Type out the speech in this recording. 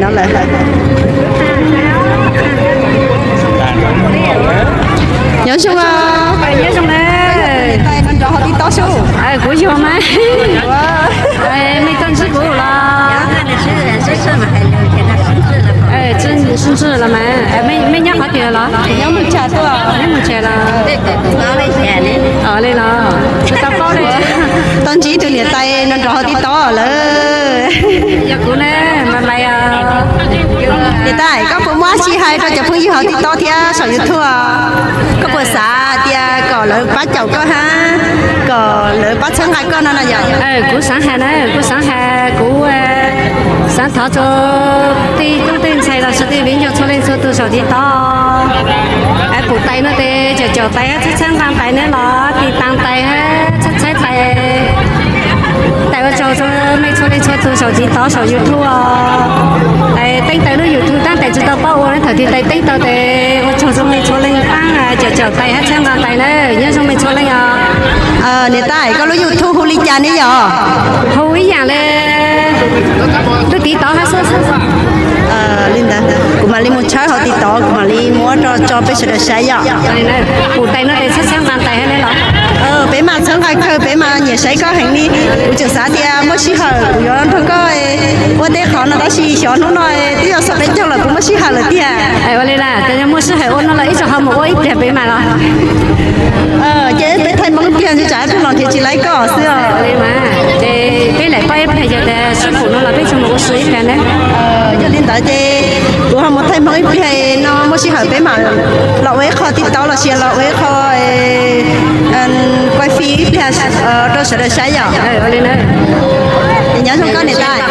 No lawm. Nyob zoo, nyob zoo na. Nrov hauv TikTok sub. Kuv yog mas. Mej tuaj ntsib kuv los? Sib ntsib los mas. Mej nyob qhov twg los? Nyob Mus Tshas tuaj. Nyob Mus Tshas los? Li los, tsis tau paub li. Tau ntsib tus niam tais no nrov hauv TikTok lawm. Yog kuv ne, mas lais. Niam tais, koj puas muaj sij hawm rau cov phooj ywg hauv TikTok thiab saum YouTube? Koj puas xav tias kom lawv pab caum koj hab, kom lawv pab txhawb nqa koj no na yom? Kuv xaav has na, kuv xaav has, kuv xaav thov rau tej tub tej ntxhais los sis tej viv ncaus txhua leej txhua tus saum TikTok, pum tais no tes caum caum tais hab txhawb txhawb nqa tais ne los tis taag tais hab txhawb txhawb tais. Tais ua tsaug rau mej txhua leej txhua tus saum TikTok saum YouTube os. Teeb tais lub YouTube tab tais tsis tau paub ua, thaum tis tais teeb tau tes ua tsaug rau mej txhua leej paab caum caum tais hab txhawb nqa tais na. Nyob zoo mej txhua leej os. Niam tais, koj lub YouTube hu li cas ne yom? Hu ib yaam le lub TikTok hab xwb. Li ntawd kuv mam li mus tshawb hauv TikTok, kuv mam li muab rau tso peb sawv daws saib yom. Pum tais no tes txhawb txhawb nqa tais hab ne los? Peb mas txhawb nqa kawg, peb mas nyiam saib koj heev li. Kuv tseem xav tias muaj sij hawm kuv yuav nrog koj ua tej qhov no tab sis xyov hnub no twb yuav xaus peb caug lawm, kuv muaj sij hawm lawm tiag. Ua li las, muaj sij hawm ua no los ib tsam ho mus ua ib pliag peb mas los. Ces peb thaij Hmoob ib pliag ntsis tsam ib pliag los nrhiav tsis laib koj xwb os. Ces peb lam paub ib pliag yog tias sib pum no los peb tsuas mus ua si ib pliag ne. Yog li ntawd ces kuv ho mus thaij Hmoob ib pliag no muaj sij hawm peb mam los ua ib qho TikTok los sis los ua ib qho quaj fij ib pliag rau sawv daws saib yom. Nyob zoo koj niam tais.